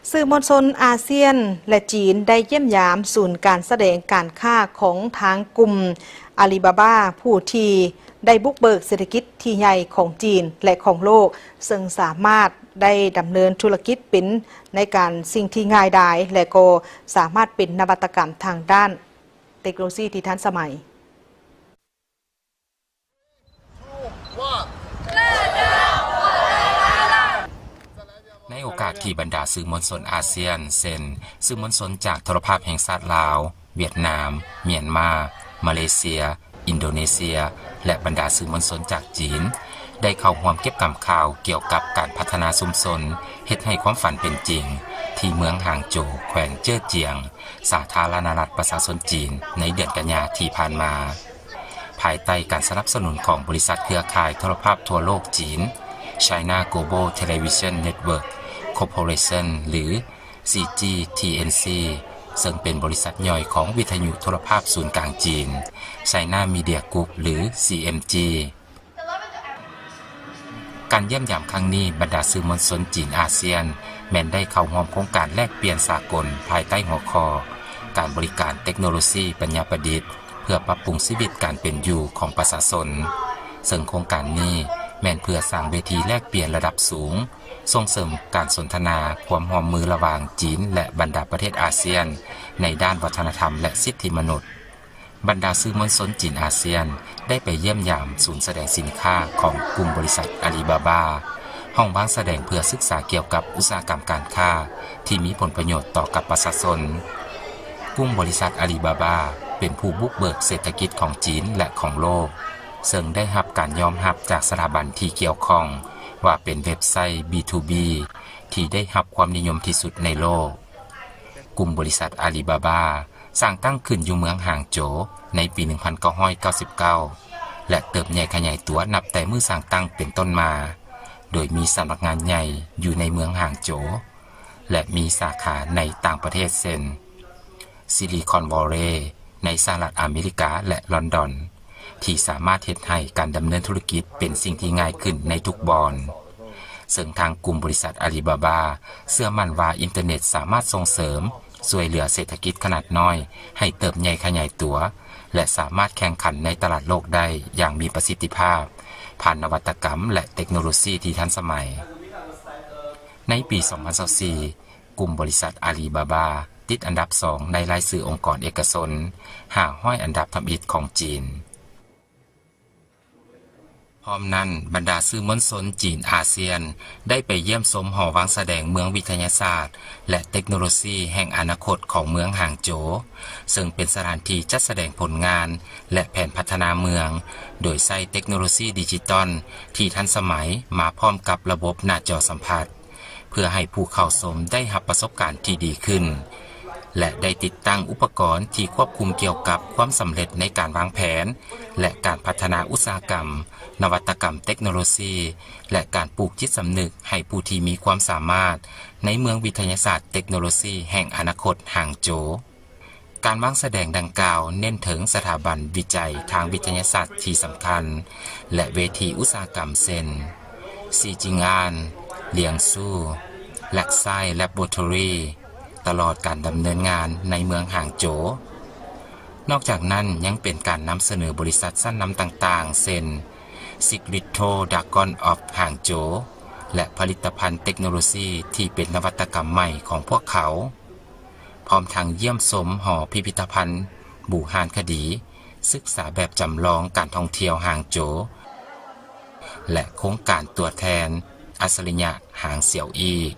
ສື່ມວນຊົນອາຊຽນ ແລະ ຈີນ ໄດ້ຢ້ຽມຢາມສູນການສະແດງການຄ້າຂອງທາງກຸ່ມອາລີບາບາ ຜູ້ທີ່ໄດ້ບຸກເບີກເສດຖະກິດທີ່ໃຫຍ່ຂອງຈີນ ແລະ ຂອງໂລກ, ເຊິ່ງສາມາດໄດ້ດຳເນີນທຸລະກິດເປັນໃນການສິ່ງທີ່ງ່າຍດາຍ ແລະ ກໍສາມາດເປັນນະວັດຕະກຳທາງດ້ານເຕັກໂນໂລຊີທີ່ທັນສະໄໝ. ໃນໂອກາດທີ່ບັນດາສື່ມວນຊົນອາຊຽນ ເຊັ່ນ ສື່ມວນຊົນຈາກໂທລະພາບແຫ່ງຊາດລາວ, ຫວຽດນາມ, ມຽນມາ, ມາເລເຊຍ, ອິນໂດເນເຊຍ ແລະ ບັນດາສື່ມວນຊົນຈາກຈີນ ໄດ້ເຂົ້າຮ່ວມເກັບກຳຂ່າວກ່ຽວກັບການພັດທະນາຊຸມຊົນເຮັດໃຫ້ຄວາມຝັນເປັນຈິງ ທີ່ເມືອງຫາງໂຈວ ແຂວງເຈີ້ອຈຽງ ສາທາລະນະລັດປະຊາຊົນຈີນ ໃນເດືອນກັນຍາທີ່ຜ່ານມາ. ພາຍໃຕ້ການສະໜັບສະໜູນຂອງບໍລິສັດເຄືອຂ່າຍໂທລະພາບທົ່ວໂລກຈີນ China Global Television Network Corporation ຫຼື CGTNC ເຊິ່ງເປັນບໍລິສັດຍ່ອຍຂອງວິທະຍຸໂທລະພາບສູນກາງຈີນ China Media Group ຫຼື CMG. ການຢ້ຽມຢາມຄັ້ງນີ້, ບັນດາສື່ມວນຊົນຈີນອາຊຽນ ແມ່ນໄດ້ເຂົ້າຮ່ວມໂຄງການແລກປ່ຽນສາກົນ ພາຍໃຕ້ຫົວຂໍ້ ການບໍລິການເຕັກໂນໂລຊີປັນຍາປະດິດ ເພື່ອປັບປຸງຊີວິດການເປັນຢູ່ຂອງປະຊາຊົນ, ເຊິ່ງໂຄງການນີ້ແມ່ນເພື່ອສ້າງເວທີແລກປ່ຽນລະດັບສູງ, ສົ່ງເສີມການສົນທະນາ, ຄວາມຮ່ວມມືລະຫວ່າງຈີນ ແລະ ບັນດາປະເທດອາຊຽນ ໃນດ້ານວັດທະນະທຳ ແລະ ສິດທິມະນຸດ. ບັນດາສື່ມວນຊົນຈີນອາຊຽນ ໄດ້ໄປຢ້ຽມຢາມສູນສະແດງສິນຄ້າຂອງກຸ່ມບໍລິສັດອາລີບາບາ, ຫ້ອງວາງສະແດງເພື່ອສຶກສາກ່ຽວກັບອຸດສາຫະກຳການຄ້າທີ່ມີຜົນປະໂຫຍດຕໍ່ກັບປະຊາຊົນ. ກຸ່ມບໍລິສັດອາລີບາບາ ເປັນຜູ້ບຸກເບີກເສດຖະກິດຂອງຈີນ ແລະ ຂອງໂລກ, ເຊິ່ງໄດ້ຮັບການຍອມຮັບຈາກສະຖາບັນທີ່ກ່ຽວຂ້ອງວ່າເປັນເວັບໄຊ ບີທູບີ ທີ່ໄດ້ຮັບຄວາມນິຍົມທີ່ສຸດໃນໂລກ. ກຸ່ມບໍລິສັດອາລີບາບາ ສ້າງຕັ້ງຂຶ້ນຢູ່ເມືອງຫາງໂຈວໃນປີໜຶ່ງພັນເກົ້າຮ້ອຍເກົ້າສິບເກົ້າ ແລະ ເຕີບໃຫຍ່ຂະຫຍາຍຕົວນັບແຕ່ມື້ສ້າງຕັ້ງເປັນຕົ້ນມາ, ໂດຍມີສຳນັກງານໃຫຍ່ຢູ່ໃນເມືອງຫາງໂຈວ ແລະ ມີສາຂາໃນຕ່າງປະເທດເຊັ່ນ ຊິລິຄອນວໍເລ ໃນສະຫະລັດອາເມລິກາ ແລະ ລອນດອນ. ທີ່ສາມາດເຮັດໃຫ້ການດຳເນີນທຸລະກິດເປັນສິ່ງທີ່ງ່າຍຂຶ້ນໃນທຸກບ່ອນ. ເຊິ່ງທາງກຸ່ມບໍລິສັດອາລີບາບາ ເຊື່ອໝັ້ນວ່າອິນເຕີເນັດສາມາດສົ່ງເສີມ, ຊ່ວຍເຫຼືອເສດຖະກິດຂະໜາດນ້ອຍໃຫ້ເຕີບໃຫຍ່ຂະຫຍາຍຕົວ ແລະ ສາມາດແຂ່ງຂັນໃນຕະຫຼາດໂລກໄດ້ຢ່າງມີປະສິດທິພາບ ຜ່ານນະວັດຕະກຳ ແລະ ເຕັກໂນໂລຊີທີ່ທັນສະໄໝ. ໃນປີສອງພັນຊາວສີ່ ກຸ່ມບໍລິສັດອາລີບາບາ ຕິດອັນດັບສອງໃນລາຍຊື່ອົງກອນເອກະຊົນຫ້າຮ້ອຍອັນດັບທຳອິດຂອງຈີນ. ພ້ອມນັ້ນ, ບັນດາສື່ມວນຊົນຈີນອາຊຽນ ໄດ້ໄປຢ້ຽມຊົມຫໍວາງສະແດງເມືອງວິທະຍາສາດ ແລະ ເຕັກໂນໂລຊີແຫ່ງອະນາຄົດຂອງເມືອງຫາງໂຈວ, ເຊິ່ງເປັນສະຖານທີ່ຈັດສະແດງຜົນງານ ແລະ ແຜນພັດທະນາເມືອງ, ໂດຍໃຊ້ເຕັກໂນໂລຊີດິຈິຕອນທີ່ທັນສະໄໝມາພ້ອມກັບລະບົບໜ້າຈໍສຳຜັດ. ເພື່ອໃຫ້ຜູ້ເຂົ້າຊົມໄດ້ຮັບປະສົບການທີ່ດີຂຶ້ນ ແລະ ໄດ້ຕິດຕັ້ງອຸປະກອນທີ່ຄວບຄຸມກ່ຽວກັບຄວາມສຳເລັດໃນການວາງແຜນ ແລະ ການພັດທະນາອຸດສາຫະກຳ, ນະວັດຕະກຳເຕັກໂນໂລຊີ ແລະ ການປູກຈິດສຳນຶກໃຫ້ຜູ້ທີ່ມີຄວາມສາມາດໃນເມືອງວິທະຍາສາດເຕັກໂນໂລຊີແຫ່ງອະນາຄົດຫາງໂຈວ. ການວາງສະແດງດັ່ງກ່າວເນັ້ນເຖິງສະຖາບັນວິໄຈທາງວິທະຍາສາດທີ່ສຳຄັນ ແລະ ເວທີອຸດສາຫະກຳເຊັ່ນ ຊີຈິງອານ, ລຽງຊູ, ແລັກໄຊ ແລັບໂບໂທຣີ ຕະຫຼອດການດຳເນີນງານໃນເມືອງຫາງໂຈວ. ນອກຈາກນັ້ນຍັງເປັນການນຳສະເໜີບໍລິສັດຊັ້ນນຳຕ່າງໆ ເຊັ່ນ ຊິກຣິດໂທ ດຣາກອນ ອອບ ຫາງໂຈວ ແລະ ຜະລິດຕະພັນເຕັກໂນໂລຊີທີ່ເປັນນະວັດຕະກຳໃໝ່ຂອງພວກເຂົາ. ພ້ອມທັງຢ້ຽມຊົມຫໍພິພິທະພັນບູຮານຄະດີ, ສຶກສາແບບຈຳລອງການທ່ອງທ່ຽວຫາງໂຈວ ແລະ ໂຄງການຕົວແທນອັດສະລິຍະຫາງສຽວອີກ.